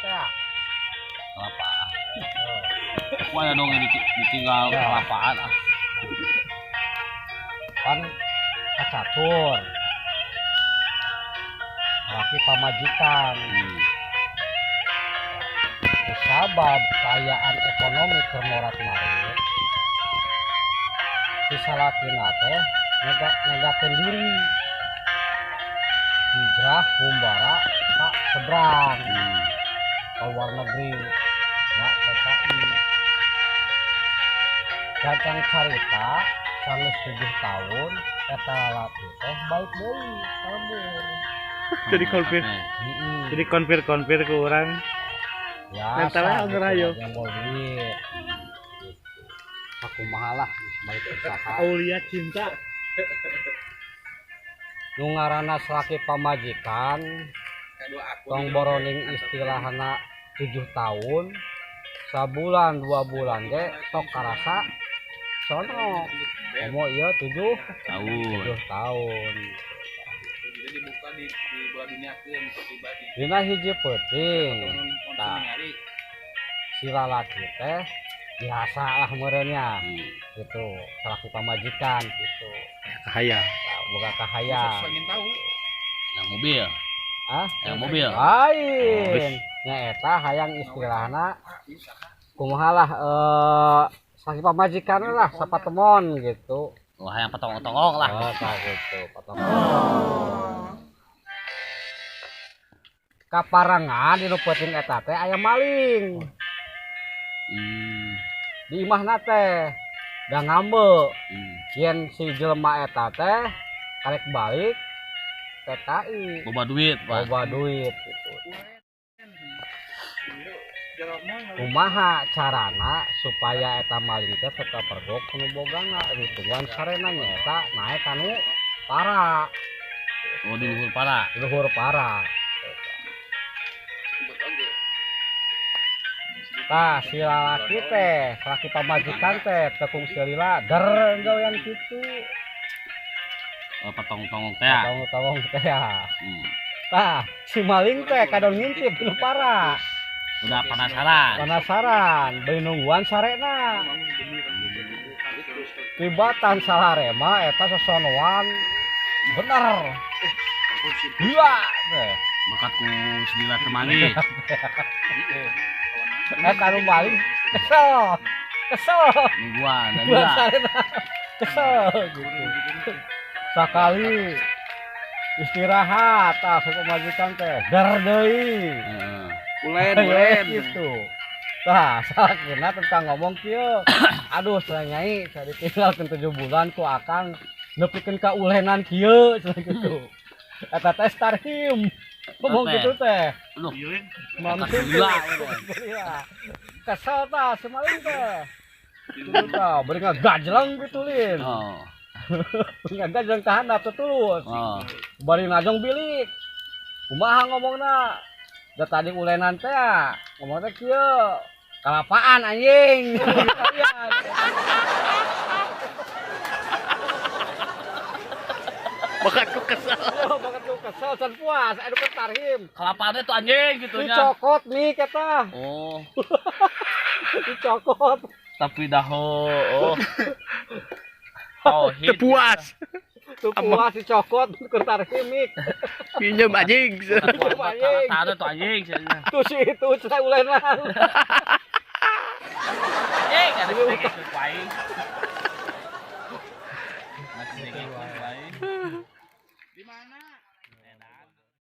teh. Kelapaan. Wah dong ini ditinggal kelapaan ah. Kan kacatur. Laki pamajikan. Sabab kaayaan ekonomi keur morat-marit. Si salakina teh negakeun diri. Hijrah humbara ka seberang. Ke luar negeri. Ya TKI. Gancang carita sanggeus 7 tahun eta lalaki teh balik deui ka lembur. Jadi konfir. Jadi konfir-konfir ke orang. Ya, mentalnya gitu, yang bawa duit. Gitu. Aku mahalah balik usaha. Aulia cinta. Nu ngaranna salaki pamajikan tong boroning istilahna 7 tahun, sabulan 2 bulan ge tok karasa sono. Komo ieu 7 tahun. 7 tahun. Dina hiji peuting. Tah. Si lalaki teh biasa lah meureunnya. Gitu, salaki pamajikan gitu. Kahayang. Boga kahayang. Yang mobil. Ah, yang mobil. Lain. Nya eta hayang istilahna kumaha lah salaki pamajikan lah sapatemon gitu. Wah, hayang patong-tongong lah. Oh, tah gitu, patong. Kaparengan di nu peuting eta teh aya maling. Di imahna teh da ngambe. Yen si jelema eta teh karek balik TKI. Loba duit, Pak. Loba duit gitu. Kumaha carana supaya eta maling teh tetep pergok nu bogana ditungguan sarena nya eta naek kanu para. Oh, di luhur para. Di luhur para. Tah si lalaki teh, salaki pamajikan teh tekung silila der gawean kitu. Oh, patong-tongong teh. Patong-tongong teh. Tah si maling teh kadon ngintip nu para. Udah penasaran. Penasaran, beli nungguan sarena. Tibatan salarema eta sosonoan bener. Gila teh. Bakat ku silila temangi. Eta nu maling kesel. Kesel. Nungguan dan sarena. Kesel gitu. Sakali istirahat tah pamajikan teh der deui. Ulen gitu. Tah, salakina tentang ngomong kieu. Aduh, saya nyai, saya ditinggalkeun 7 bulan ku akang nepikeun ka ulenan kieu cenah kitu. Eta teh tarhim. Ngomong kitu teh. Aduh. Gila. Kesel tah semaling teh. Tah, bari ngagajleng kitu lin. Oh. Bari ngagajleng ka handap teh tulus. Oh. Bari najong bilik. Kumaha ngomongna? Da tadi ulenan teh ngomong teh kieu. Kalapaan anjing. Bakat ku kesel. Bakat ku kesel can puas anu keur tarhim. Kalapaan tuh anjing gitu nya. Dicokot nih eta. Oh. Dicokot. Tapi daho. Oh. Oh, teu puas. Teu puas dicokot keur tarhim mik. Pinjem anjing. Kalapaan tuh anjing. Tuh si itu cenah ulenan. Anjing ada aing. Masih. Di mana?